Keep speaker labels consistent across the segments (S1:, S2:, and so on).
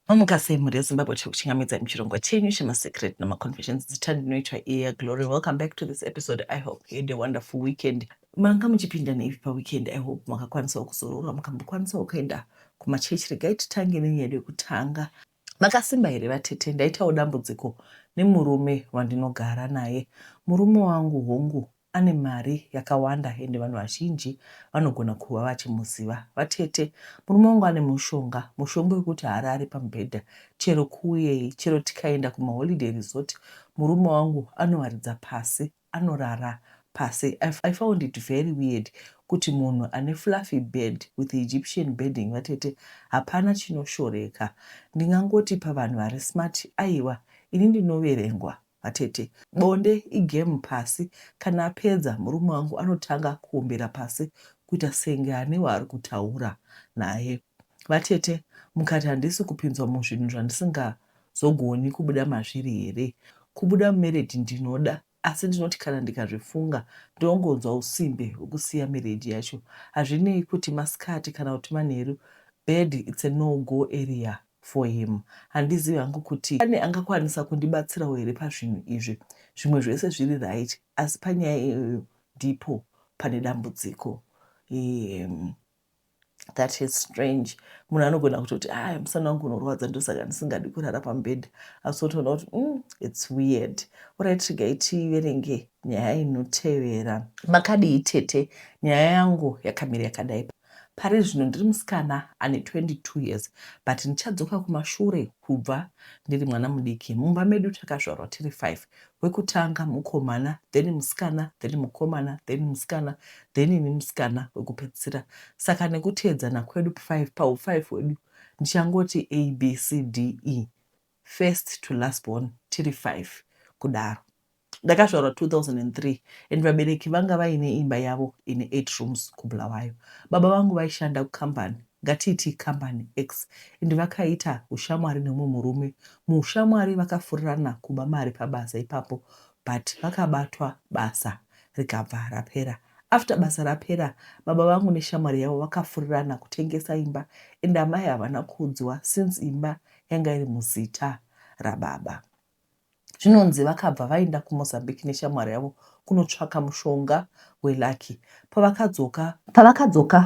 S1: Mamuka sei mhuri yeZimbabwe? Tiri kuchingamidzai muchirongwa chenyu chemaSecret nemaConfessions. Zita ndinoitwa iya Glory. Welcome back to this episode. I hope you had a wonderful weekend. Manga muchipinda neipi paweekend? I hope makakwanisawo kuzorora, mukambokwanisawo kuenda kumachechi. Regai titange nenyaya yedu yekutanga. Makasimba here vatete? Ndaitawo dambudziko nemurume wandinogara naye. Murume wangu hongu ane mari yakawanda ende vanhu vazhinji vanogona kuva vachimuziva. Vatete, murume wangu ane mushonga, mushonga wekuti haarari pamubhedha chero kuuyei, chero tikaenda kumaholiday resort, murume wangu anowaridza pasi, anorara pasi. I found it very weird kuti munhu ane fluffy bed with Egyptian bedding, vatete, hapana chinoshoreka. Ndingangoti pavanhu vari smart, aiwa, ini ndinoverengwa. Vatete, bonde igame pasi. Kana apedza, murume wangu anotanga kuombera pasi kuita senge ane waari kutaura naye. Vatete, mukati handisi kupinzwa muzvinhu zvandisingazogoni kubuda mazviri here? Kubuda mumarriage ndinoda, asi ndinoti kana ndikazvifunga ndinongonzwa usimbe hwekusiya marriage yacho. Hazvinei kuti masikati kana kuti manheru, bed it's a no go area for him. Handizivi hangu kuti pane angakwanisa kundibatsirawo here pazvinhu izvi. Zvimwe zvese zviri right, asi panyaya iyoyo ndipo pane dambudziko. That is strange. Munhu anogona kutoti, "Aya, musana wangu unorwadza, ndosaka ndisingadi kurara pamubhedha," asi otoona kuti it's weird. Alright, regai tiverenge nyaya inotevera. Makadii tete? Nyaya yangu yakamira yakadai. Pari zvino ndiri musikana ane 22 years, but ndichadzoka kumashure kubva ndiri mwana mudiki. Mumba medu takazvarwa tiri 5. Wekutanga mukomana, then musikana, then mukomana, then musikana, then ini musikana wekupedzisira. Saka nekuteedzana kwedu 5 pau5 wedu, ndichangoti A, B, C, D, E, first to last born, tiri 5 kudaro. Ndakazvarwa 2003 and vabereki vanga vaine imba yavo ine 8 rooms kuBulawayo. Baba vangu vaishanda kukambani, ngatiiti kambani X, and vakaita ushamwari nemumwe murume. Muushamwari vakafurirana kuba mari pabasa ipapo, but vakabatwa, basa rikabva rapera. After basa rapera, baba vangu neshamwari yavo vakafurirana kutengesa imba, and amai havana kuudzwa since imba yanga iri muzita rababa. Zvinonzi vakabva vaenda kuMozambique neshamwari yavo kunotsvaka mushonga welucky. Pavakadzoka,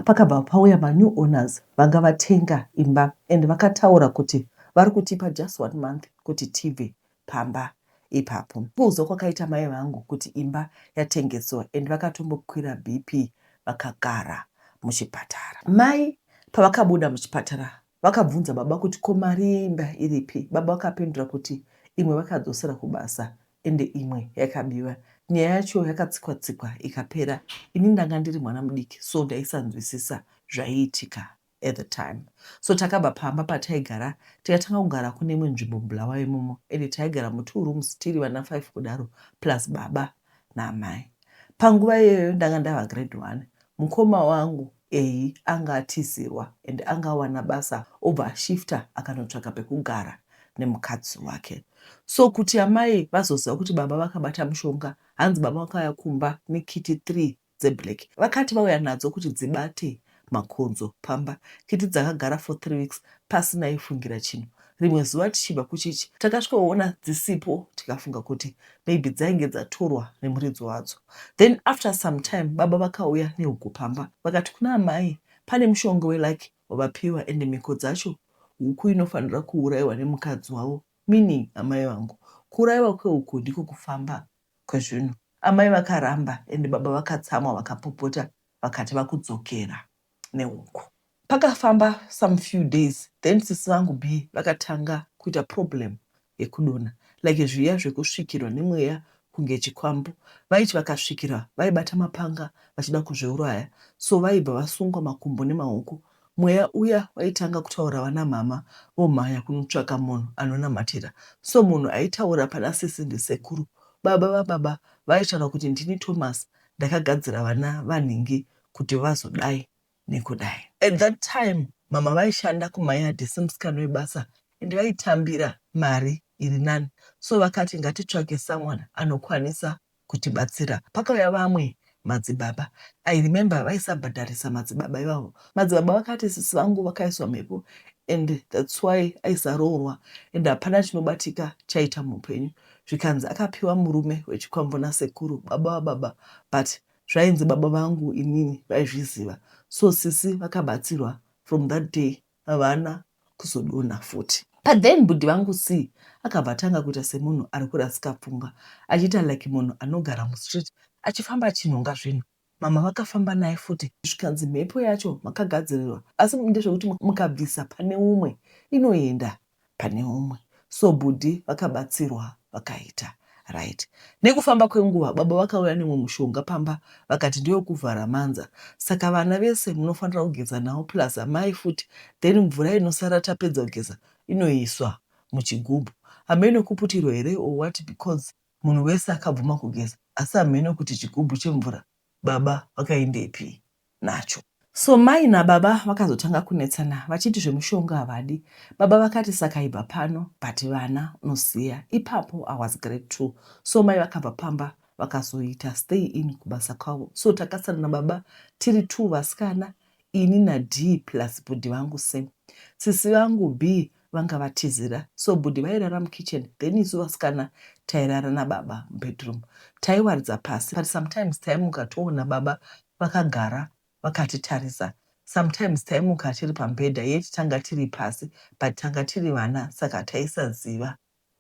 S1: pakabva pauya manew owners vanga vatenga imba, and vakataura kuti vari kutipa just one month kuti tibve pamba ipapo. Kuudzwa kwakaita mai vangu kuti imba yatengeswa, and vakatombokwira BP, vakagara muchipatara. Mai pavakabuda muchipatara, vakabvunza baba kuti, "Ko mari yeimba iripi?" Baba vakapindura kuti imwe vakadzosera kubasa ende imwe yakabiwa. Nyaya yacho yakatsikwa-tsikwa ikapera. Ini ndanga ndiri mwana mudiki, so ndaisanzwisisa zvaiitika at the time. So takabva pamba pataigara, tikatanga kugara kune imwe nzvimbo muBulawayo imomo, ende taigara mu2 rooms tiri vana 5 kudaro, plus baba naamai. Panguva iyoyo ndanga ndava grade 1. Mukoma wangu ei anga atizirwa and anga awana basa, obva ashifta akanotsvaka pekugara nemukadzi wake. So kuti amai vazoziva kuti baba vakabata mushonga, hanzi baba vakauya kumba nekiti 3 dzeblack. Vakati vauya nadzo kuti dzibate makonzo pamba. Kiti dzakagara for 3 weeks pasina ifungira chinhu. Rimwe zuva tichibva kuchechi, takasvikoona dzisipo, tikafunga kuti maybe dzainge dzatorwa nemuridzi wadzo. Then after some time baba vakauya nehuku pamba, vakati kuna amai pane mushonga welucky wavapiwa, ende mhiko dzacho huku inofanira kuurayiwa nemukadzi wavo, meaning amai vangu. Kuurayiwa kwehuku ndiko kufamba kwezvinhu. Amai vakaramba, ende baba vakatsamwa, vakapopota, vakati vakudzokera nehuku. Pakafamba some few days, then sisi vangu B vakatanga kuita problem yekudonha, like zviya zvekusvikirwa nemweya kunge chikwambo. Vaiti vakasvikira, vaibata mapanga vachida kuzviuraya, so vaibva vasungwa makumbo nemaoko. Mweya uya waitanga kutaura, vana mama vomhanya kunotsvaka munhu anonamatira. So munhu aitaura pana sisi ndisekuru, baba vababa. Vaitaura kuti, "Ndini Thomas, ndakagadzira vana vanhingi kuti vazodai nekudai." At that time mama vaishanda kumayadhi semusikana webasa, ende vaitambira mari iri nani, so vakati ngatitsvake someone anokwanisa kutibatsira. Pakauya vamwe madzibaba. I remember vaisabhadharisa madzibaba ivavo. Madzibaba vakati sisi vangu vakaiswa mhepo, And that's why aisaroorwa and hapana chinobatika chaita muupenyu. Zvikanzi akapiwa murume wechikwambo nasekuru baba vababa, but zvainzi baba vangu inini vaizviziva. So sisi vakabatsirwa, from that day havana kuzodonha futi. But then bhudhi vangu C akabva atanga kuita semunhu ari kurasika pfungwa, achiita like munhu anogara mustreet, achifamba achinhonga zvinhu. Mama vakafamba naye futi, zvikanzi mhepo yacho makagadzirirwa, asi ndezvekuti mukabvisa pane umwe inoenda pane umwe. So bhudhi vakabatsirwa, vakaita right. Nekufamba kwenguva baba vakauya nemwe mushonga pamba, vakati ndeyokuvhara manza, saka vana vese munofanira kugeza nawo plus amai futi, then mvura inosara tapedza kugeza inoiswa muchigubhu. Hameno kuputirwa here or what, because munhu wese akabvuma kugeza, asi hameno kuti chigubhu chemvura baba vakaendepi nacho. So mai nababa vakazotanga kunetsana vachiti zvemushonga havadi. Baba vakati saka ibva pano, but vana unosiya ipapo. I was grade 2. So mai vakabva pamba, vakazoita stay in kubasa kwavo. So takasara nababa tiri two vasikana, ini naD plus bhudhi vangu C. Sisi vangu B vanga vatizira, so bhudhi vairara mukitchen, then isu vasikana tairara nababa mubedroom. Taiwaridza pasi, but sometimes taimuka toona baba vakagara vakatitarisa. Sometimes taimuka tiri pamubhedha, yeti tanga tiri pasi, but tanga tiri vana, saka taisaziva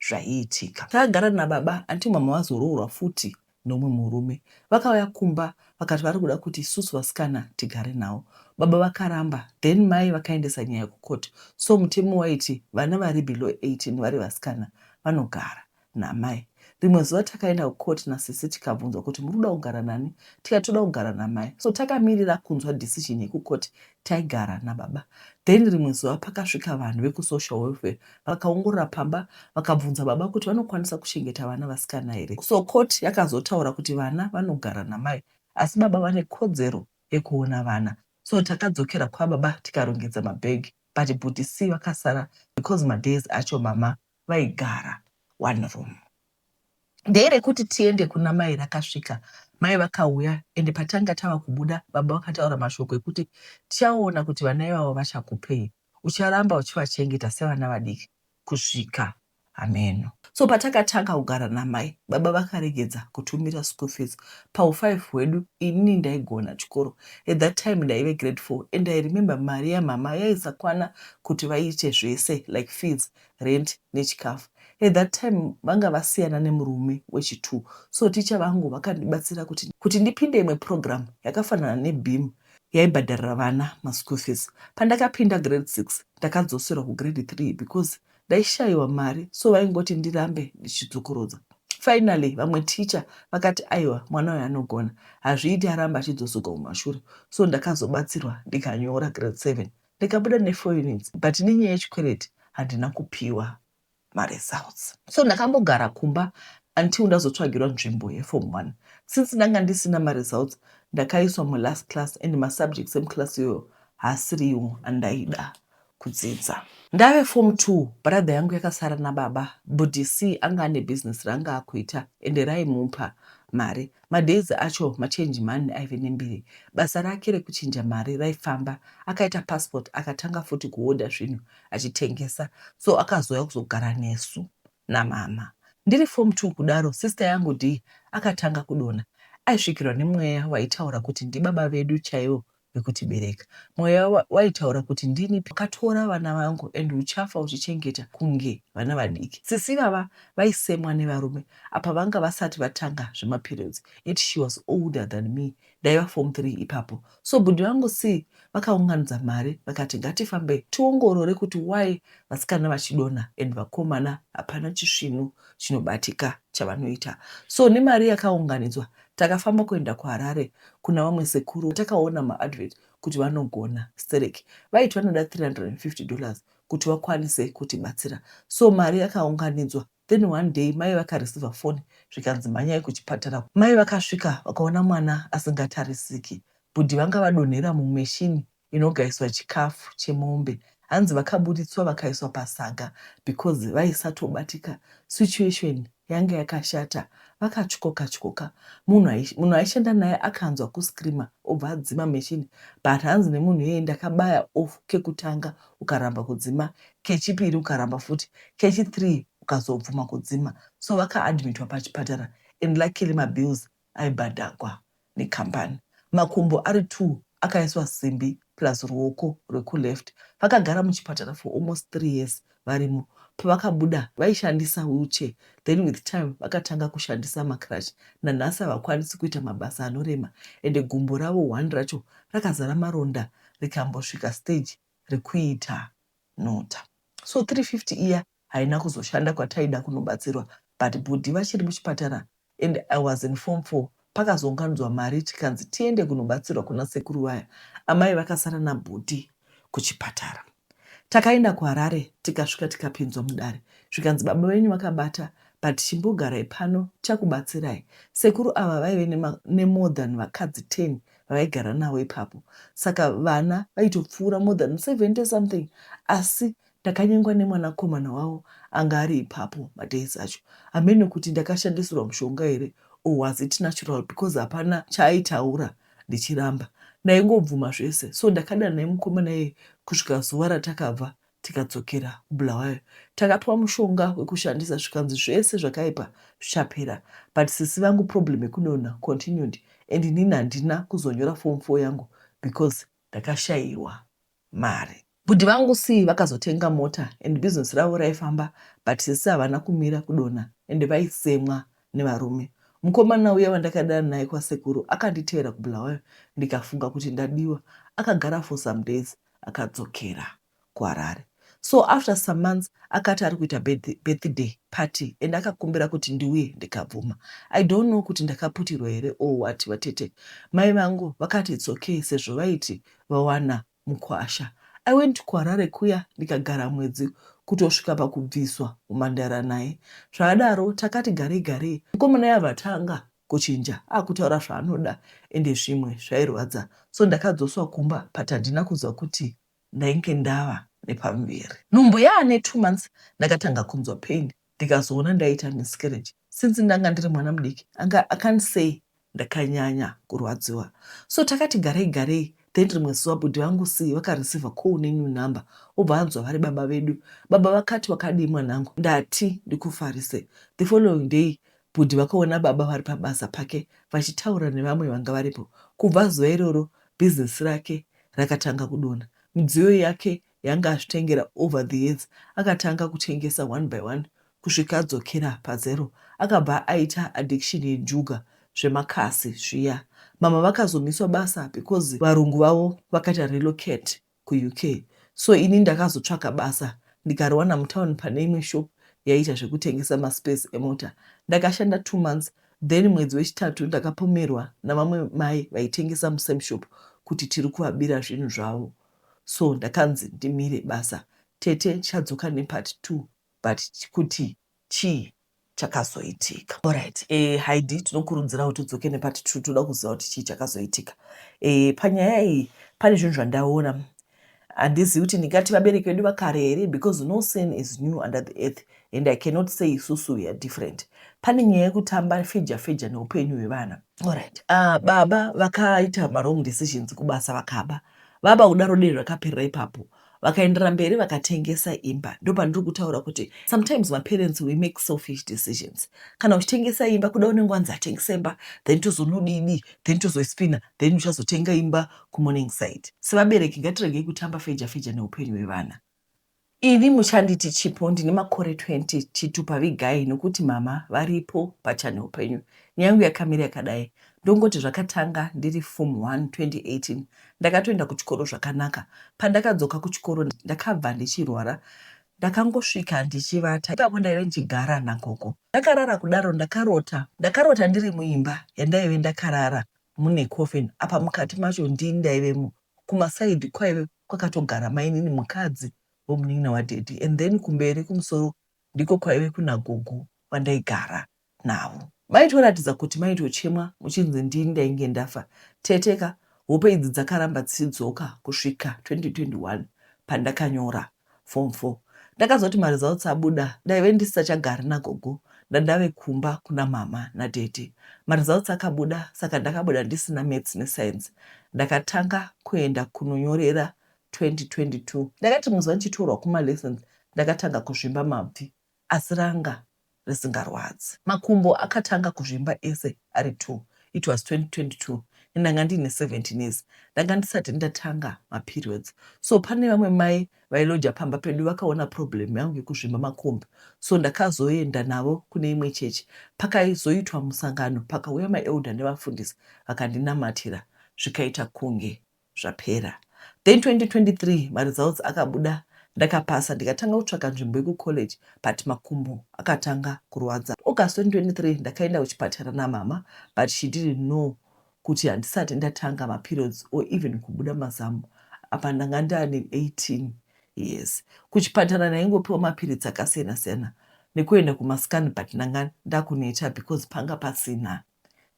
S1: zvaiitika. Takagara nababa until mama vazoroorwa futi nomumwe murume. Vakauya kumba vakati vari kuda kuti isusu vasikana tigare navo. Baba vakaramba, then mai vakaendesa nyaya kukoti. So mutemo waiti vana vari below 18 vari vasikana vanogara namai. Rimwe zuva takaenda kukoti nasisi, tikabvunzwa kuti muri kuda kugara nani? Tikati toda kugara namai. So takamirira kunzwa decision yekukoti, taigara nababa. Then rimwe zuva pakasvika vanhu vekusocial welfare, vakaongorora pamba, vakabvunza baba kuti vanokwanisa kuchengeta vana vasikana here. So court yakazotaura kuti vana vanogara namai, asi baba vane kodzero yekuona vana. So takadzokera kwababa, tikarongedza mabhegi, but bhudhi C vakasara because madays acho mama vaigara one room. Nderekuti tiende kuna mai rakasvika. Mai vakauya, ende patanga tava kubuda baba vakataura mashoko ekuti tichaona kuti vana ivavo vachakupei, ucharamba uchivachengeta sevana vadiki kusvika hameno. So patakatanga kugara namai, baba vakaregedza kutumira school fees. Pau5 hwedu inini ndaigona chikoro. At that time ndaive grade 4, and I remember mari yamama yaisakwana kuti vaite zvese, like fees, rent nechikafu. At that time vanga vasiyana nemurume wechi2. So ticha vangu vakandibatsira kuti ndipinde imwe program yakafanana neBEAM, yaibhadharira vana maschool fees. Pandakapinda grade 6, ndakadzoserwa kugrade 3 because ndaishayiwa mari, so vaingoti ndirambe ndichidzokorodza. Finally vamwe ticha vakati aiwa, mwana uyu anogona, hazviiti aramba achidzoserwa kumashure. So ndakazobatsirwa, ndikanyora grade 7, ndikabuda ne4 units, but nenyaya yechikwereti handina kupiwa maresults. So ndakambogara kumba until ndazotsvagirwa nzvimbo yeform 1. Since ndanga ndisina maresults, ndakaiswa mulast class, and masubjects emuclass iyoyo haasiriwo andaida kudzidza. Ndave form 2, brother yangu yakasara nababa. Bhudhi C anga ane bhizinesi raanga akuita, ende raimupa mari. Madays acho machange money aive nembiri. Basa rake rekuchinja mari raifamba. Akaita passport, akatanga futi kuodha zvinhu achitengesa. So akazouya kuzogara nesu namama. Ndiri form 2 kudaro, sister yangu D akatanga kudonha. Aisvikirwa nemweya waitaura kuti ndibaba vedu chaivo vekutibereka. Mweya waitaura kuti ndini katora vana vangu and uchafa uchichengeta kunge vana vadiki. Sisi vava vaisemwa nevarume. Apa vanga vasati vatanga zvemaperiods, yet she was older than me. Ndaiva form 3 ipapo. So bhudhi vangu C vakaunganidza mari, vakati ngatifambe tiongorore kuti why vasikana vachidonha and vakomana hapana chisvinu chinobatika chavanoita. So nemari yakaunganidzwa takafamba kuenda kuHarare kuna vamwe sekuru. Takaona maadvert kuti vanogona stereki. Vaiti vanoda $350 kuti vakwanise kutibatsira. So mari yakaunganidzwa. Then one day mai vakareceiva foni, zvikanzi mhanyai kuchipatara. Mai vakasvika, vakaona mwana asingatarisiki. Bhudhi vanga vadonhera mumeshini inogaiswa chikafu chemombe. Hanzi vakaburitswa, vakaiswa pasaga because vaisatobatika. Situation. yanga yakashata vakatyoka tyoka. Munhu aishanda naye akanzwa kuscreamer obva adzima machine but hanzi nemunhu iyeye ndakabaya off kekutanga ukaramba kudzima, kechipiri ukaramba futi, kechi 3 ukazobvuma kudzima. So vakaadmitwa pachipatara and luckily mabills aibhadhagwa necompany. Makumbo ari 2 akaiswa simbi plus ruoko rwekuleft. Vakagara muchipatara for almost 3 years varimo. Pavakabuda vaishandisa wheelchair then with time vakatanga kushandisa macrutch. Nanhasi havakwanisi kuita mabasa anorema ende gumbo ravo one racho rakazara maronda rikambosvika stage rekuita nota. So 350 iya haina kuzoshanda kwataida kunobatsirwa but bhudhi vachiri muchipatara and I was in form 4 pakazounganidzwa mari tikanzi tiende kunobatsirwa kuna sekuru vaya. Amai vakasara nabhudhi kuchipatara. Takaenda kuHarare tikasvika tikapinzwa mudare zvikanzi baba venyu vakabata but chimbogarai pano tichakubatsirai. Sekuru ava vaive nemore than vakadzi 10 vavaigara navo ipapo saka vana vaitopfuura more than 70 something asi ndakanyengwa nemwanakomana wavo anga ari ipapo madays acho. Hameno kuti ndakashandisirwa mushonga here or was it natural because hapana chaaitaura ndichiramba. Ndaingobvuma zvese so ndakadana nemukomana iyeye kusvika zuva ratakabva tikadzokera kuBulawayo. Takapiwa mushonga wekushandisa zvikanzi zvese zvakaipa zvichapera but sisi vangu problem yekudonha continued and inini handina kuzonyora form 4 yangu because ndakashaiwa mari. Bhudhi vangu C vakazotenga mota and business ravo raifamba but sisi havana kumira kudonha ende vaisemwa nevarume. Mukomana uya wandakadana naye kwasekuru akanditeera kuBulawayo ndikafunga kuti ndadiwa. Akagara for some days akadzokera kuHarare. So after some months akati ari kuita birthday party and akakumbira kuti ndiuye ndikabvuma. I don't know kuti ndakaputirwa here or what vatete. Mai vangu vakati it's okay sezvo vaiti vawana mukwasha. I went kuHarare kuya ndikagara mwedzi kutosvika pakubviswa humhandara naye. Zvakadaro takati garei garei mukomana yabva tanga kuchinja akutaura zvaanoda ende zvimwe zvairwadza so ndakadzoswa kumba but handina kuziva kuti ndainge ndava nepamuviri. Nhumbu yaane 2 months ndakatanga kunzwa pain ndikazoona ndaita miscarriage. Since ndanga ndiri mwana mudiki anga I can't say ndakanyanya kurwadziwa. So takati garei garei then rimwe zuva bhudhi vangu C vakareceiver call nenew number obva anzwa vari baba vedu. Baba vakati wakadii mwanangu ndati ndikufarise. The following day bhudhi vakaona baba vari pabasa pake vachitaura nevamwe vanga varipo. Kubva zuva iroro business rake rakatanga kudonha. Midziyo yake yanga azvitengera over the years akatanga kutengesa one by one kusvika adzokera pazero. Akabva aita addiction yenjuga zvemakasi zviya. Mama vakazomiswa basa because varungu vavo vakaita relocate kuUK. So ini ndakazotsvaka basa ndikariwana mutown pane imwe shop yaiita zvekutengesa maspares emota. Ndakashanda 2 months then mwedzi wechitatu ndakapomerwa navamwe mai vaitengesa musame shop kuti tiri kuvabira zvinhu zvavo. So ndakanzi ndimire basa. Tete ndichadzoka nepart 2 but kuti chii chakazoitika. Alright, Heidi tinokurudzira kuti udzoke nepart 2 toda kuziva kuti chii chakazoitika. Panyaya iyi pane zvinhu zvandaona. Handizivi kuti ndingati vabereki vedu vakare here because no sin is new under the earth and I cannot say isusu we are different. Pane nyaya yekutamba feja feja neupenyu hwevana. Alright, baba vakaita mawrong decisions kubasa vakaba. Vaba kudaro dei zvakaperera ipapo. Vakaenderera mberi vakatengesa imba. Ndopandiri kutaura kuti sometimes maparents we make selfish decisions. Kana uchitengesa imba kuda unenge wanzi atengesa imba then tozonodidi then tozoispina then uchazotenga imba kumorning side. Sevabereki ngatiregei kutamba feja feja neupenyu hwevana. Ini muchanditi Chipo ndine makore 20 chitupa vigai nokuti mama varipo pachannel penyu. Nyaya yangu yakamira yakadai. Ndongoti zvakatanga ndiri form 1 2018 ndakatoenda kuchikoro zvakanaka. Pandakadzoka kuchikoro ndakabva ndichirwara. Ndakangosvika ndichivata ipapo ndaive ndichigara nagogo. Ndakarara kudaro ndakarota. Ndakarota ndiri muimba yandaive ndakarara mune coffin apa mukati macho ndini ndaivemo. Kumaside kwaive kwakatogara mainini mukadzi wemunin'ina wadaddy and then kumberi kumusoro ndiko kwaive kuna gogo vandaigara navo. Maitoratidza kuti maitochemwa muchinzi ndini ndainge ndafa. Tete ka hope idzi dzakaramba dzichidzoka kusvika 2021 pandakanyora. Form 4. Ndakazoti maresults abuda ndaive ndisisachagari nagogo ndandave kumba kuna mama nadaddy. Maresults akabuda saka ndakabuda ndisina maths nescience. Ndakatanga kuenda kunonyorera 2022. Ndakati muzuva ndichitorwa kumalessons ndakatanga kuzvimba mabvi asi ranga risingarwadzi. Makumbo akatanga kuzvimba ese ari two. It was 2022 and ndanga ndiine 17 years. Ndanga ndisati ndatanga maperiods. So pane vamwe mai vailoja pamba pedu vakaona problem yangu yekuzvimba makumbo so ndakazoenda navo kune imwe chechi. Pakaizoitwa musangano pakauya maelder nevafundisi vakandinamatira zvikaita kunge zvapera. Then 2023 maresults akabuda ndakapasa ndikatanga kutsvaka nzvimbo yekucollege but makumbo akatanga kurwadza. August 2023 ndakaenda kuchipatara namama but she didn't know kuti handisati ndatanga maperiods or even kubuda mazamu apa ndanga ndane 18 years. Kuchipatara ndaingopiwa mapiritsi akasiyana siyana nekuenda kumascan but ndanga ndakuneta because panga pasina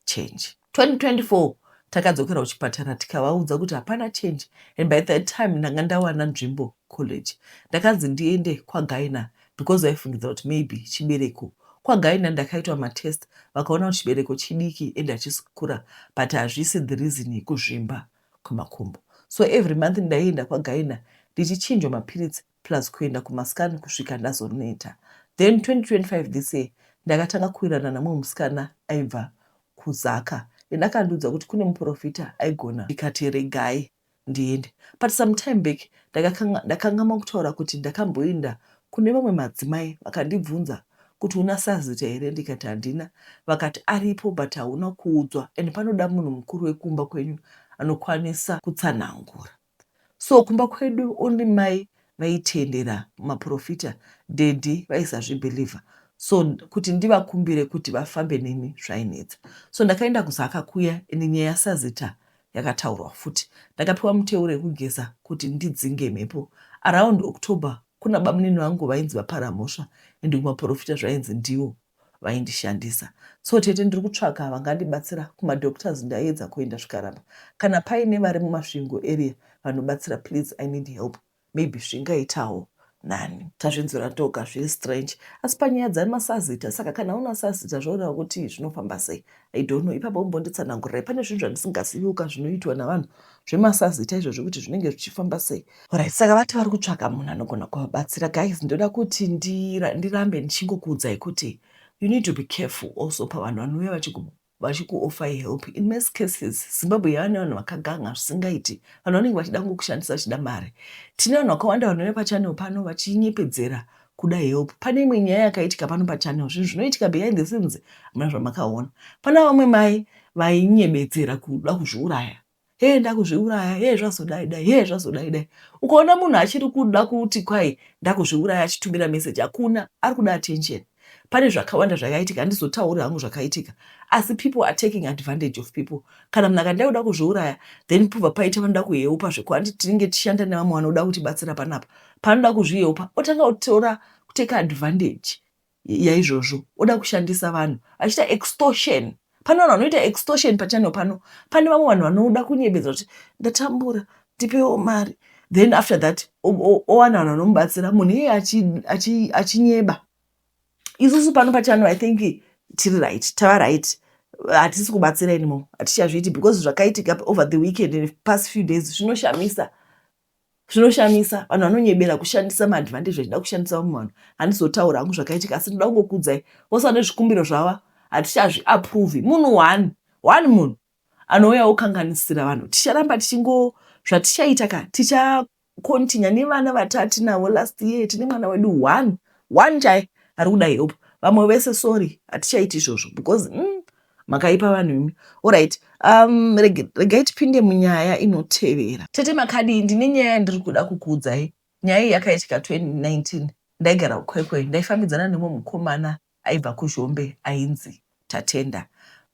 S1: change. 2024 takadzokera kuchipatara tikavaudza kuti hapana change and by that time ndanga ndawana nzvimbo college. Ndakanzi ndiende kwagaina because vaifungidza kuti maybe chibereko. Kwagaina ndakaitwa matest vakaona kuti chibereko chidiki and hachisi kukura but hazvisi the reason yekuzvimba kwemakumbo. So every month ndaienda kwagaina ndichichinjwa mapiritsi plus kuenda kumascan kusvika ndazoneta. Then 2025 this year ndakatanga kuwirirana namumwe musikana aibva kuZaka and akandiudza kuti kune muprofita aigona ndikati regai ndiende. But some time back ndakangamwa kutaura kuti ndakamboenda kune vamwe madzimai vakandibvunza kuti una sazita here ndikati handina vakati aripo but hauna kuudzwa and panoda munhu mukuru wekumba kwenyu anokwanisa kutsanangura. So kumba kwedu only mai vaitendera maprofita daddy vaisazvibeliever so kuti ndivakumbire kuti vafambe neni zvainetsa. So ndakaenda kuZaka kuya and nyaya yasazita yakataurwa futi. Ndakapiwa muteuro yekugeza kuti ndidzinge mhepo. Around October kuna bamunini vangu vainzi vaparamhosva and kumaprofita zvainzi ndiwo vaindishandisa. So tete ndiri kutsvaka vangandibatsira kumadoctors ndaedza kuenda zvikaramba. Kana paine vari muMasvingo area vanobatsira please I need help maybe zvingaitawo nani. Tazvinzwira toga zviri strange asi panyaya dzamasazita saka kana una sazita zvoreva kuti zvinofamba sei I don't know ipapo umbonditsanangurirai pane zvinhu zvandisingaziviuka zvinoitwa navanhu zvemasazita izvozvo kuti zvinenge zvichifamba sei. Alright saka vati vari kutsvaka munhu anogona kuvabatsira guys ndoda kuti ndirambe ndichingokuudzai kuti you need to be careful also pavanhu vanouya vachikuofai help in most cases Zimbabwe yava nevanhu vakaganga zvisingaiti vanhu vanenge vachida kungokushandisa vachida mari tine vanhu vakawanda vanouya pachannel pano vachinyepedzera kuda help pane imwe nyaya yakaitika pano pachannel zvinhu zvinoitika behind the scenes hamuna zvamakaona pana vamwe mai vainyebedzera kuda kuzviuraya hee ndakuzviuraya hee zvazodai dai hee zvazodai dai ukaona munhu achiri kuda kuti kwai ndakuzviuraya achitumira message hakuna ari kuda attention pane zvakawanda zvakaitika handizotauri hangu zvakaitika asi people are taking advantage of people kana munhu akandida kuda kuzviuraya then pobva paita vanoda kuheupa zvekuhandi tinenge tichishanda nevamwe vanoda kutibatsira panapa panoda kuzviheupa otanga kutora kuteka advantage yaizvozvo oda kushandisa vanhu achiita extortion pane vanhu vanoita extortion pachannel pano pane vamwe vanhu vanoda kunyebedza kuti ndatambura ndipewo mari then after that owana vanhu vanomubatsira munhu iyeye achinyeba isusu pano pachannel I think tiri right tava right hatisi kubatsira anymore hatichazviiti because zvakaitika over the weekend and past few days zvinoshamisa zvinoshamisa vanhu vanonyebera kushandisa maadvantage vachida kushandisa vamwe vanhu handizotaura hangu zvakaitika asi ndoda kungokuudzai vose vane zvikumbiro zvava hatichazviapprovi munhu one one munhu anouya okanganisira vanhu ticharamba tichingo zvatichaita ka tichakontinya nevana vatatinavo last year tine mwana wedu one one chai ari kuda help vamwe vese sorry hatichaiti izvozvo because makaipa vanhu imi alright regai tipinde munyaya inotevera tete makadii ndine nyaya yandiri kuda kukuudzai nyaya iyi yakaitika 2019 ndaigara kukwekwe ndaifambidzana nemumwe mukomana aibva kuzhombe ainzi Tatenda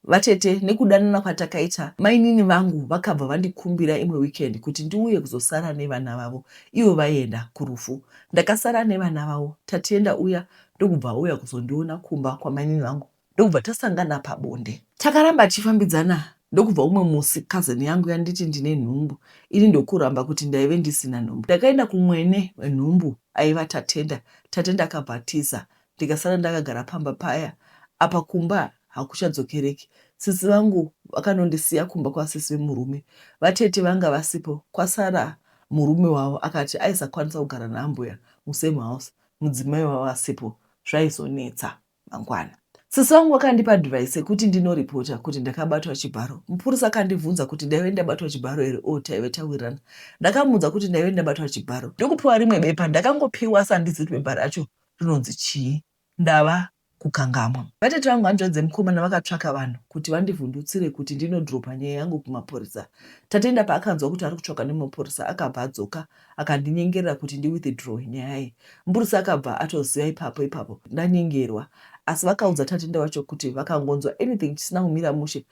S1: vatete nekudanana kwatakaita mainini vangu vakabva vandikumbira imwe weekend kuti ndiuye kuzosara nevana vavo ivo vaienda kurufu ndakasara nevana vavo Tatenda uya ndokubva auya kuzondiona kumba kwamainini vangu ndokubva tasangana pabonde takaramba tichifambidzana Ndokubva umwe musi cousin yangu yanditi ndine nhumbu ini ndokuramba kuti ndaive ndisina nhumbu. Ndakaenda kumwene wenhumbu aiva Tatenda. Tatenda akabva atiza ndikasara ndakagara pamba paya. Apa kumba hakuchadzokereki. Sisi vangu vakanondisiya kumba kwasisi vemurume. Vatete vanga vasipo kwasara murume wavo akati aisakwanisa kugara naambuya musame house mudzimai wavo asipo zvaizonetsa mangwana. Sisi vangu vakandipa advice yekuti ndinoripota kuti ndakabatwa chibharo. Mupurisa akandibvunza kuti ndaive ndabatwa chibharo here or taive tawirirana. Ndakamuudza kuti ndaive ndabatwa chibharo. Ndokupiwa rimwe bepa ndakangopiwa asi handizivi kuti bepa racho rinonzi chii. Ndava kukangamwa. Vatete vangu hanzvadzi dzemukomana vakatsvaka vanhu kuti vandivhundutsire kuti ndinodropa nyaya yangu kumapurisa. Tatenda paakanzwa kuti ari kutsvakwa nemapurisa akabva adzoka akandinyengerera kuti ndiwithdraw nyaya iyi. Mupurisa akabva atoziva ipapo ipapo ndanyengerwa asi vakaudza Tatenda wacho kuti vakangonzwa anything chisina kumira mushe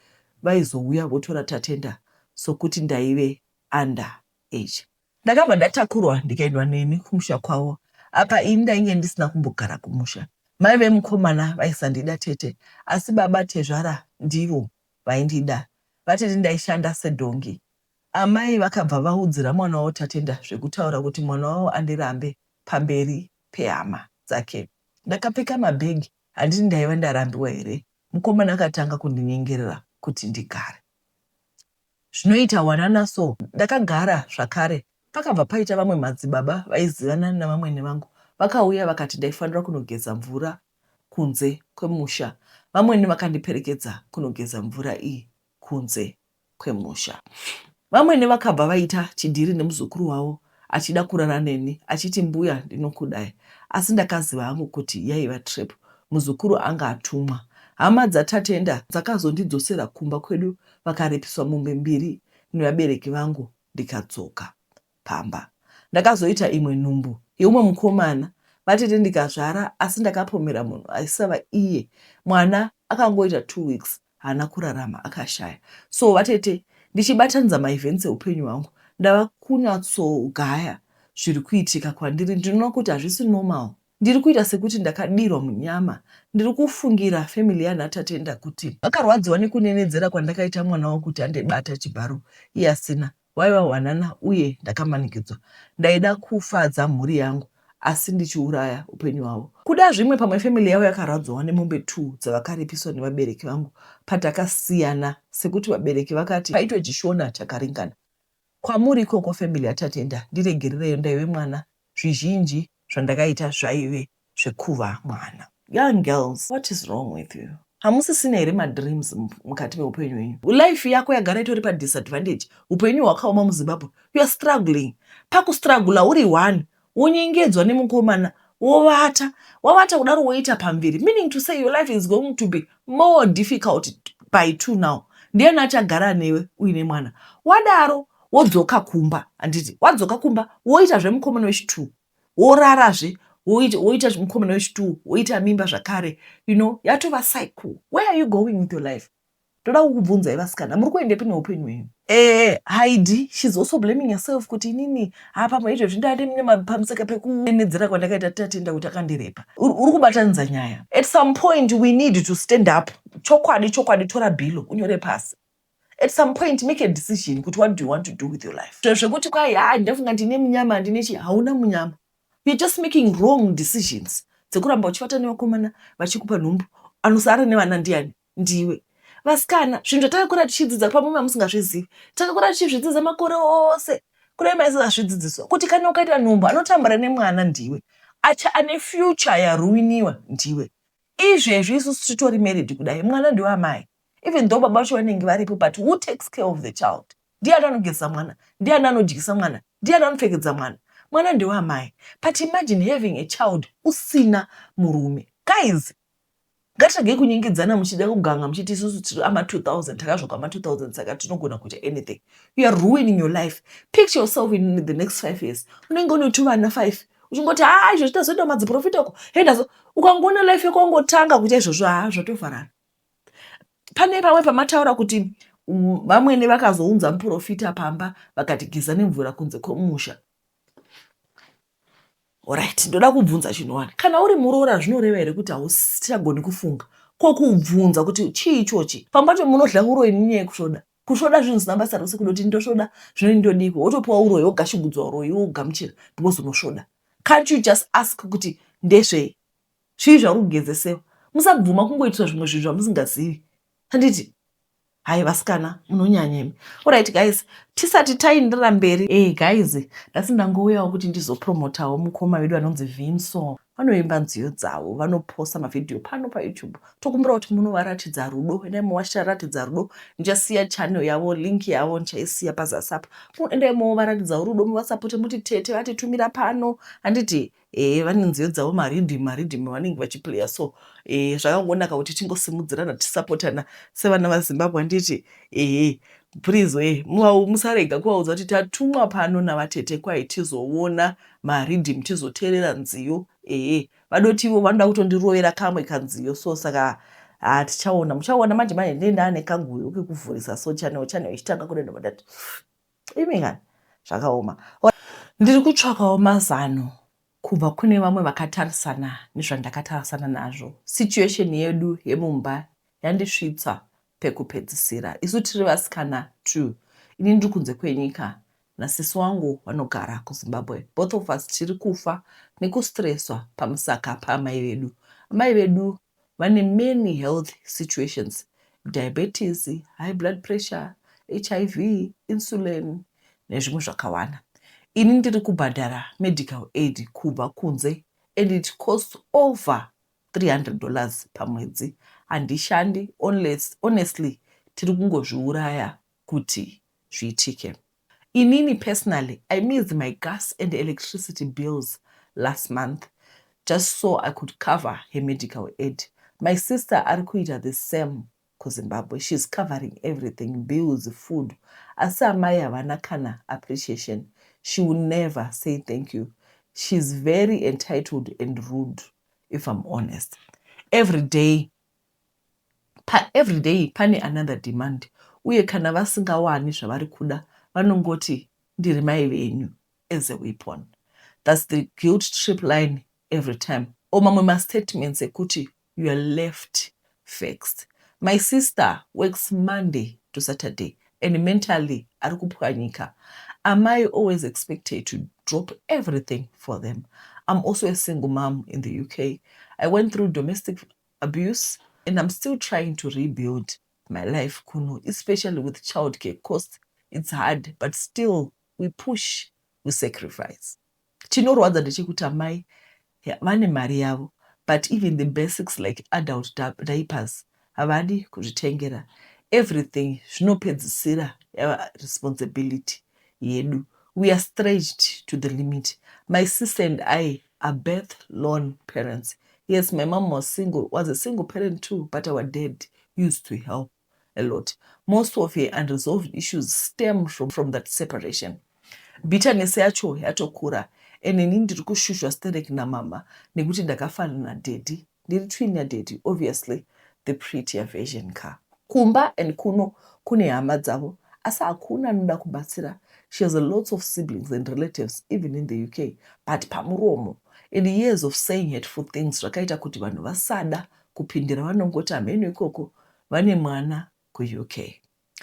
S1: vaizouya votora Tatenda sokuti ndaive under age. Ndakabva ndatakurwa ndikaendwa neni kumusha kwavo apa ini ndainge ndisina kumbogara kumusha. Mai vemukomana vaisandida tete asi baba tezvara ndivo vaindida. Vatete ndaishanda sedhongi. Amai vakabva vaudzira mwana wavo Tatenda zvekutaura kuti mwana wavo andirambe pamberi pehama dzake. Ndakapfeka mabag handiti ndaiva ndarambiwa here. Mukomana akatanga kundinyengerera kuti ndigare. Zvinoita wanana so. Ndakagara zvakare pakabva paita vamwe madzibaba vaizivana navamwene vangu vakauya vakati ndaifanira kunogeza mvura kunze kwemusha. Vamwene vakandiperekedza kunogeza mvura iyi kunze kwemusha. Vamwene vakabva vaita chidhiri nemuzukuru wavo achida kurara neni achiti mbuya ndinokudai asi ndakaziva hangu kuti yaiva trap muzukuru anga atumwa. Hama dzaTatenda dzakazondidzosera kumba kwedu vakaripiswa mombe mbiri nevabereki vangu ndikadzoka pamba. Ndakazoita imwe nhumbu yeumwe mukomana vatete ndikazvara asi ndakapomera munhu aisava iye mwana akangoita two weeks haana kurarama akashaya so vatete ndichibatanidza maevents eupenyu hwangu ndava kunyatsogaya zviri kuitika kwandiri ndinoona kuti hazvisi normal ndiri kuita sekuti ndakadirwa munyama ndiri kufungira family yanaTatenda kuti vakarwadziwa nekunenedzera kwandakaita mwana wavo kuti andibata chibharo iye asina Hwaiva hwanana uye ndakamanikidzwa. Ndaida kufadza mhuri yangu asi ndichiuraya upenyu hwavo. Kuda zvimwe pamwe family yavo yakarwadziwa nemombe two dzavakaripiswa nevabereki vangu patakasiyana sekuti vabereki vakati paitwe chishona chakaringana. Kwamuri ikoko family yaTatenda ndiregerereyo ndaive mwana zvizhinji zvandakaita zvaive zvekuva mwana. Young girls what is wrong with you? Hamusisina here madreams mukati meupenyu hwenyu? Life yako yagara itori padisadvantage. Upenyu hwakaoma muZimbabwe. You are struggling. Pakustrugula uri one, wonyengedzwa nemukomana, wovata. Wavata kudaro woita pamviri. Meaning to say your life is going to be more difficult by two now. Ndiani achagara newe uine mwana? Wadaro wodzoka kumba, handiti? Wadzoka kumba woita zvemukomana wechitwo. Worarazve woita mukomana wechitwo woita mimba zvakare. You know, yatova cycle. Where are you going with your life? Ndoda kukubvunzai vasikana, muri kuendepi neupenyu hwenyu? Eh, Heidi, she's also blaming herself kuti inini ha pamwe izvezvi ndade pamusaka pekunenedzera kwandakaita Tatenda kuti akandirepa. Uri kubatanidza nyaya. At some point we need to stand up. Chokwadi, chokwadi, tora bhilo unyore pasi. At some point make a decision kuti what do you want to do with your life. Zvekuti kwai ha ndafunga ndine munyama handine chii, hauna munyama. You're just making wrong decisions dzekuramba uchivata nevakomana vachikupa nhumbu. Anosara nevana ndiani? Ndiwe. Vasikana, zvinhu zvatakakura tichidzidza pamwe mamusingazvizivi. Takakura tichizvidzidza makore ose. Kudai maisazvidzidziswa kuti kana ukaita nhumbu anotambura nemwana ndiwe. Acha ane future yaruiniwa ndiwe. Izvezvi isusu titori married kudai mwana ndiwamai. Even though baba vacho vanenge varipo but who takes care of the child? Ndiani anogezesa mwana? Ndiani anodyisa mwana? Ndiani anopfekedza mwana? Mwana ndewamai. But imagine having a child usina murume. Guys, ngatiregei kunyengedzana muchida kuganga muchiti isusu tiri ama 2000 takazvogwa ama 2000 saka tinogona kuita anything. You are ruining your life. Picture yourself in the next 5 years. Unenge une tuvana 5 uchingoti haa izvozvi tazoenda kumadziprofita uko. Hey ndazo ukangoona life yako wangotanga kuita izvozvo haa zvatovharana. Pane pamwe pamataura kuti vamwene vakazounza muprofita pamba vakati geza nemvura kunze kwemusha. Alright, ndoda kubvunza chinhu wani. Kana uri muroora zvinoreva here kuti hauchagoni kufunga? Ko kubvunza kuti chii ichochi? Pamwe pacho munodya uroyi nenyaya yekusvoda. Kusvoda zvinhu zvisina basa rose kudoti ndosvoda zvino ndodiko wotopiwa uroyi wogashugudzwa uroyi wogamuchira because unosvoda. Can't you just ask kuti ndezvei? Zvii zvauri kugezesewa? Musabvuma kungoitiswa zvimwe zvinhu zvamusingazivi. Handiti? Hai vasikana munonyanya imi. Alright guys, tisati taendera mberi. Hey guys, nhasi ndangouyawo kuti ndizopromotawo mukoma vedu vanonzi Vinso. Vanoimba nziyo dzavo, vanoposta mavhidhiyo pano paYouTube. Tokumbira kuti munovaratidza rudo, endai muvaratidza rudo. Ndichasiya channel yavo, link yavo ndichaisiya pazasi apa. Endai muvaratidza rudo, muvasapote muti tete vatitumira pano. Handiti? Ehe vane nziyo dzavo mariddim mariddim avanenge vachiplaya so ehe zvakangonaka kuti tingosimudzirana tisapotana sevana vaZimbabwe handiti ehe please wee musarega kuvaudza kuti tatumwa pano navatete kwai tizoona mariddim tizoteerera nziyo ehe vadoti ivo vanoda kutondirovera kamwe kanziyo so saka haa tichaona muchaona manje manje ndee ndaane kaguyo kekuvhurisa so channel channel ichitanga kuda ndobva ndati imi kani zvakaoma. Ndiri kutsvakawo mazano kubva kune vamwe vakatarisana nezvandakatarisana nazvo. Situation yedu yemumba yandisvitsa pekupedzisira. Isu tiri vasikana two. Ini ndiri kunze kwenyika nasisi wangu vanogara kuZimbabwe. Both of us tiri kufa nekustresswa pamusaka paamai vedu. Amai vedu vane many health situations, diabetes, high blood pressure, hiv, insulin nezvimwe zvakawanda. Ini ndiri kubhadhara medical aid kubva kunze and it costs over $300 pamwedzi. Handishandi, honestly tiri kungozviuraya kuti zviitike. Inini personally, I missed my gas and electricity bills last month just so I could cover her medical aid. My sister ari kuita the same kuZimbabwe. She's covering everything, bills, food. Asi amai havana kana appreciation. She will never say thank you. She's very entitled and rude, if I'm honest. Every day, pa every day pane another demand uye kana vasingawani zvavari kuda vanongoti ndiri mai venyu as a weapon. That's the guilt trip line every time. Or mamwe mastatements ekuti you are left vexed. My sister works Monday to Saturday and mentally ari kupwanyika. Amai always expect her to drop everything for them. I'm also a single mom in the UK. I went through domestic abuse and I'm still trying to rebuild my life kuno, especially with childcare costs. It's hard, but still we push, we sacrifice. Chinorwadza ndechekuti amai vane mari yavo but even the basics like adult diapers havadi kuzvitengera. Everything zvinopedzisira yava responsibility yedu. We are stretched to the limit. My sister and I are birth lone parents. Yes, my mom was single, was a single parent too, but our dad used to help a lot. Most of her unresolved issues stem from that separation. Bitterness yacho yatokura and ini ndiri kushushwa sterek namama nekuti ndakafanana nadaddy. Ndiri twin yadaddy, obviously the prettier version ka. Kumba and kuno kune hama dzavo asi hakuna anoda kubatsira. She has a lot of siblings and relatives even in the UK, but pamuromo and years of saying hateful things zvakaita kuti vanhu vasada kupindira vanongoti hameno ikoko vane mwana kuUK.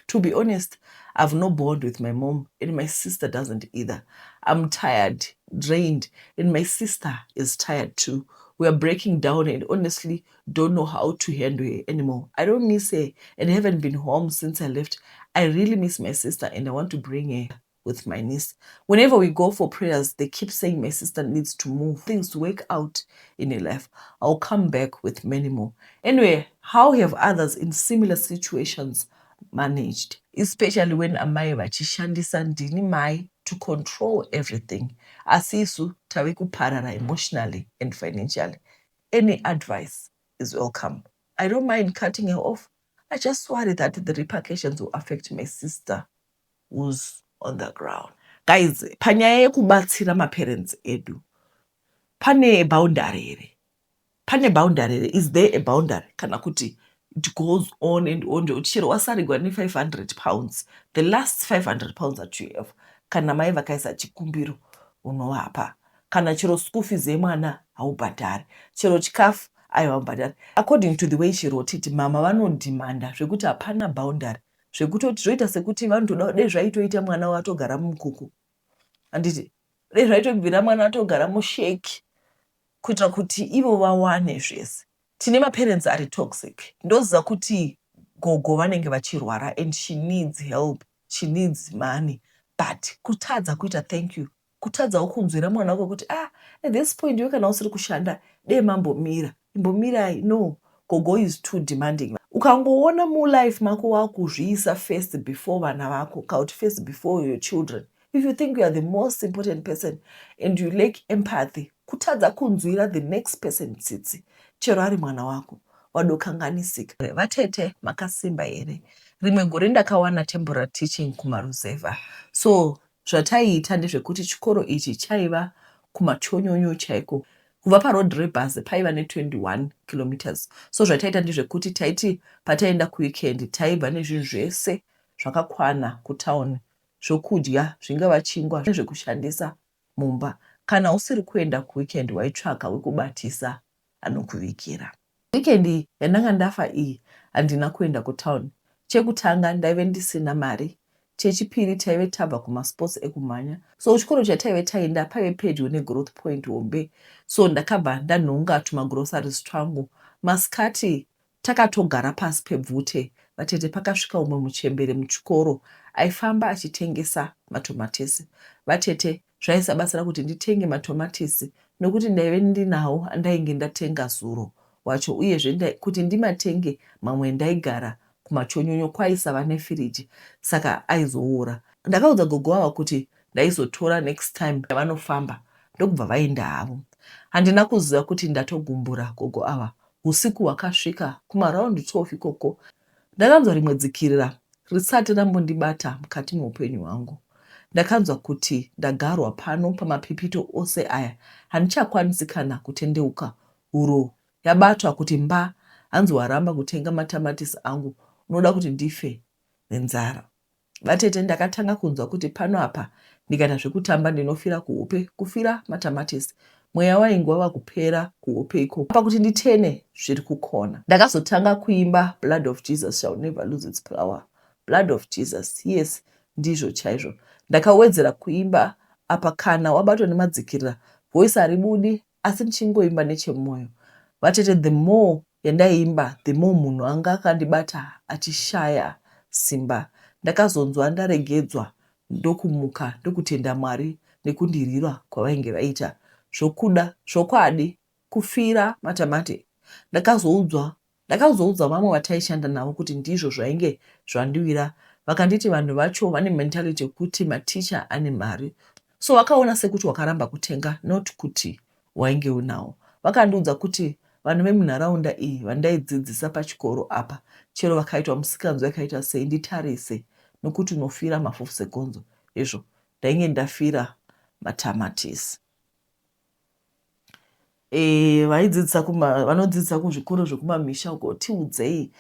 S1: To be honest, I've no bond with my mom and my sister doesn't either. I'm tired, drained, and my sister is tired too. We are breaking down and honestly don't know how to handle her anymore. I don't miss her and haven't been home since I left. I really miss my sister and I want to bring her with my niece. Whenever we go for prayers, they keep saying my sister needs to move, things to work out in her life. I'll come back with many more. Anyway, how have others in similar situations managed? Especially when amai vachishandisa ndini mai to control everything. Asi isu tave kuparara emotionally and financially. Any advice is welcome. I don't mind cutting her off. I just worry that the repercussions will affect my sister who's on the ground. Guys, panyaya yekubatsira maparents edu, pane boundary here? Pane boundary here? Is there a boundary? Kana kuti it goes on and on chero wasarigwa ne£500, the last £500 that you have, kana mai vakaisa chikumbiro unovapa. Kana chero school fees yemwana haubhadhari. Chero chikafu Aiwa mubhadhari. According to the way she wrote it, mama vanodhimanda zvekuti hapana boundary. Zvekutoti zvoita sekuti vanotoda dei zvaitoita mwana watogara mumukuku. Handiti? Dei zvaitobvira mwana atogara musheki kuitira kuti ivo vawane zvese. Tine maparents ari toxic. Ndoziva kuti gogo vanenge vachirwara and she needs help, she needs money but kutadza kuita thank you, kutadzawo kunzwira mwana wako kuti ah at this point iwe kana usiri kushanda dei mambomira, imbomirai no, gogo is too demanding. Ukangoona mulife mako wakuzviisa first before vana vako kana kuti first before your children, if you think you are the most important person and you lack empathy, kutadza kunzwira the next person tsitsi chero ari mwana wako, wadokanganisika. Vatete makasimba here? Rimwe gore ndakawana temporary teaching kumaruzevha. So zvataiita ndezvekuti chikoro ichi chaiva kumachonyonyo chaiko. Kubva paroad rebhazi paiva ne 21 kilometres. So zvataiita ndezvekuti taiti pataienda kuweekend taibva nezvinhu zvese zvakakwana kutown zvokudya zvingava chingwa nezvekushandisa mumba. Kana usiri kuenda kuweekend waitsvaka wekubatisa anokuvigira. Weekend yandanga ndafa iyi handina kuenda kutown. Chekutanga ndaive ndisina mari. Chechipiri taive tabva kumasports ekumhanya so kuchikoro chataive taenda paive pedyo negrowth point hombe so ndakabva ndanhonga tumagroceries twangu. Masikati Takatogara pasi pebvute vatete pakasvika umwe muchembere muchikoro aifamba achitengesa matomatisi. Vatete zvaisabatsira kuti nditenge matomatisi nokuti ndaive ndinawo andainge ndatenga zuro wacho uyezve kuti ndimatenge mamwe ndaigara kumachonyonyo kwaisava nefiriji saka aizoora. Ndakaudza gogo ava kuti ndaizotora next time yavanofamba ndokubva vaenda havo. Handina kuziva kuti ndatogumbura gogo ava Husiku hwakasvika kumaround 12 ikoko ndakanzwa rimwe dzikirira risati rambondibata mukati meupenyu hwangu. Ndakanzwa kuti ndagarwa pano pamapipito ose aya handichakwanisi kana kutendeuka huro yabatwa kuti mba hanzi waramba kutenga matamatisi angu unoda kuti ndife nenzara. Vatete ndakatanga kunzwa kuti pano apa ndikaita zvekutamba ndinofira kuhope kufira matamatisi. Mweya wainge wava kupera kuhope ikoko apa kuti nditene zviri kukona. Ndakazotanga kuimba blood of Jesus shall never lose its power blood of Jesus yes ndizvo chaizvo. Ndakawedzera kuimba apa kana wabatwa nemadzikirira voice haribudi asi ndichingoimba nechemumoyo. Vatete the more yandaiimba the more munhu anga akandibata achishaya simba. Ndakazonzwa ndaregedzwa ndokumuka ndokutenda Mwari nekundirwira kwavainge vaita. Zvokuda zvokwadi kufira matamate. Ndakazoudzwa ndakazoudza vamwe vataishanda navo kuti ndizvo zvainge zvandiwira vakanditi vanhu vacho vane mentality yekuti mateacher ane mari so vakaona sekuti wakaramba kutenga not kuti wainge unawo. Vakandiudza kuti vanhu vemunharaunda iyi vandaidzidzisa pachikoro apa chero vakaitwa musikanzwa yakaita sei nditarise nokuti unofira mafufu segonzo. Hezvo ndainge ndafira matamatisi. E, vaidzidzisa kuma vanodzidzisa kuzvikoro zvekumamisha uko tiudzei.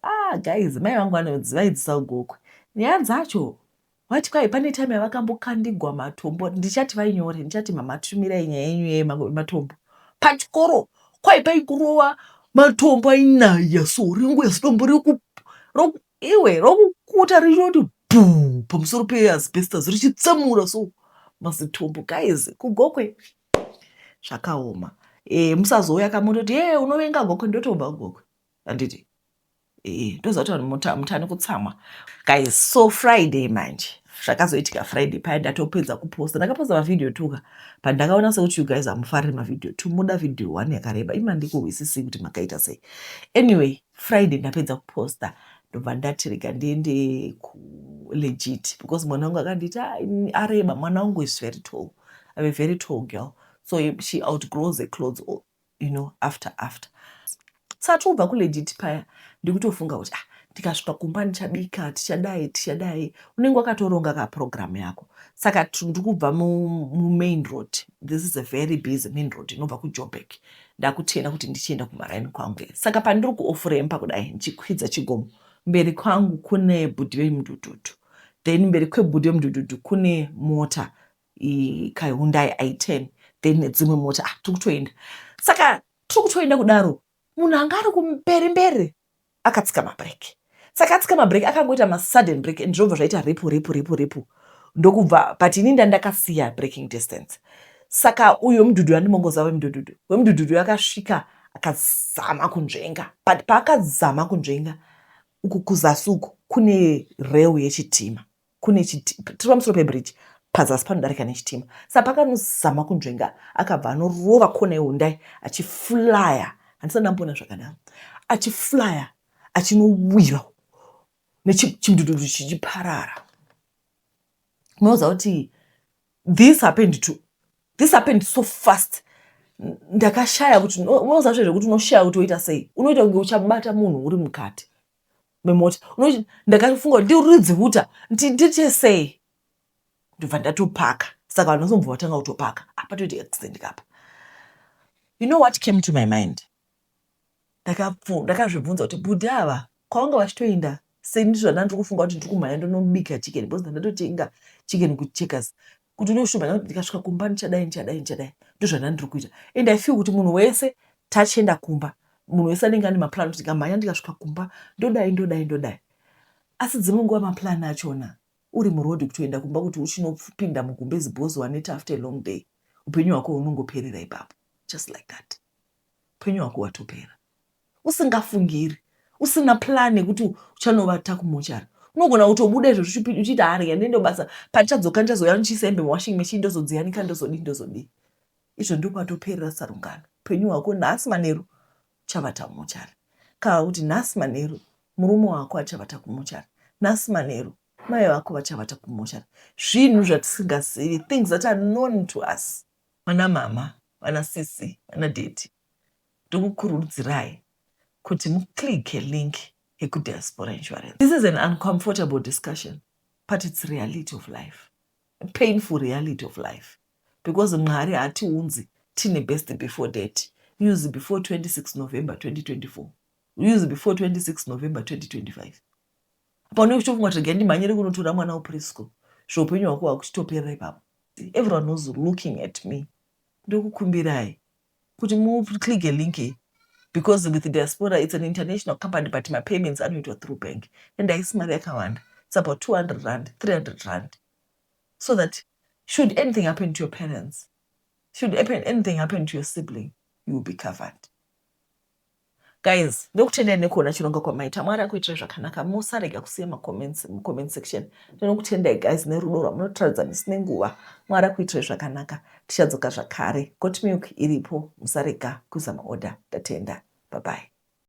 S1: Ah guys, mai vangu vaidzidzisa kuGokwe. Nyaya dzacho Vati kwai pane time yavakambokandigwa matombo ndichati vainyore ndichati mama tumirai nyaya yenyu yematombo pachikoro kwai paikurova matombo ainaya so ringuya zidombo riku iwe rokukuta richoti bhuu pamusoro peasbestos richitsemura so mazitombo guys kugokwe zvakaoma e, musazouya kamototi e unovenga gokwe ndotobva kugokwe handiti Eh, ndoziva kuti vanhu mutani kutsamwa guys. So Friday manje zvakazoitika Friday paya ndatopedza kuposta, ndakaposta mavideo tuka but ndakaona sekuti you guys hamufariri mavideo two, muda video one yakareba. Ima ndikuhwisisii kuti makaita sei. Anyway, Friday ndapedza kuposta ndobva ndati rega ndiende kulegit because mwana wangu akanditi ah, areba. Mwana wangu is very tall. I'm a very tall girl, so she outgrows the clothes after after. Sati ubva kulegit paya ndikutofunga kuti ah, ndikasvika kumba ndichabika, tichadai tichadai. Unenge wakatoronga kaprogramu yako. Saka ndikubva mumain road. This is a very busy main road inobva kuJoburg. Ndakutena kuti ndichienda kumaraini kwangu. Saka pandiri kuofurempa kudai ndichikwidza chigomo, mberi kwangu kune bhudhi vemudhudhudhu, then mberi kwebhudhi vemudhudhudhu kune mota kaHyundai i10, then nedzimwe mota. Ah, tiri kutoenda. Saka tiri kutoenda kudaro. Munhu anga ari kumberi mberi akatsika mabreak. Saka atsika mabreak akangoita masudden break and zvobva zvaita ripu ripu ripu ripu ndokubva, but ini ndandakasiya braking distance. Saka uyu wemudhudhu andimongoziva wemudhudhudhu wemudhudhudhu akasvika akazama kunzvenga, but paakazama kunzvenga uku kuzasi uku kune rail yechitima, kune tiri pamusoro pebridge, pazasi panodarika nechitima. Saka pakanozama kunzvenga akabva anorova kona yeHundai achiflya, handisati ndamboona zvakadaro, achiflya achinowira nechimdududu chichiparara. Unoziva kuti this happened so fast, ndakashaya kuti, unoziva zve zvekuti unoshaya kuti woita sei, unoita kunge uchabata munhu uri mukati memota. Ndakafunga kuti ndiridze huta, ndiite sei, ndobva ndatopaka. Saka vanhu vazombva vatanga kutopaka apa toiti accident kapa. You know what came to my mind? Ndakazvibvunza kuti bhudhi ava kwavanga vachitoenda sei? Ndizvo zvandandiri kufunga kuti ndiri kumhanya ndonobika chicken because ndandatotenga chicken kuCheckers, kuti unoshumhanya kuti ndikasvika kumba ndichadai, ndichadai, ndichadai. Ndo zvandandiri kuita and I feel kuti munhu wese tachienda kumba, munhu wese anenge ane maplan kuti ndikamhanya ndikasvika kumba ndodai, ndodai, ndodai. Asi dzimwe nguva maplan achona uri murodhi kutoenda kumba kuti uchinopinda mugumbezi bhozi waneta after a long day, upenyu hwako hunongoperera ipapo, just like that. Upenyu hwako hwatopera usingafungiri, usina plan yekuti uchanovata kumochari. Unogona kutobuda izvozvo uchiita harya ndiende basa, pandichadzoka ndichazouya ndichiisa hembe muwashing machine, ndozodziyanika, ndozodii, ndozodii. Izvo ndopatoperera sarungano. Upenyu hwako nhasi manheru uchavata mumochari, kana kuti nhasi manheru murume wako achavata kumochari, nhasi manheru mai vako vachavata kumochari. Zvinhu zvatisingazivi, things that are known to us. Vana mama, vana sisi, vana daddy, ndokukurudzirai kuti muclicke link yekudiaspora insurance. This is an uncomfortable discussion, but it's reality of life, a painful reality of life, because Mwari haatiunzi tine best before date, use before 26 November 2024, use before 26 November 2025. Apa unenge uchitofunga kuti regai ndimhanyire kunotora mwana wepreschool, zveupenyu hwako hwakuchitoperera ipapo. Everyone was looking at me. Ndokukumbirai kuti muclicke link iyi because with diaspora, it's an international company, but mapayments anoitwa through bank and haisi mari yakawanda. It's about R200, R300, so that should anything happen to your parents, should anything happen to your sibling, you will be covered. Guys, ndokutendai nekuona chirongo kwamaita. Mwari akuitirai zvakanaka. Musarega kusiya macomments mucomment section. Ndinokutendai guys nerudo rwamunotiratidza misi nenguva. Mwari akuitirai zvakanaka. Tichadzoka zvakare. Goat milk iripo, musarega kuisa maorder. Ndatenda, bye bye.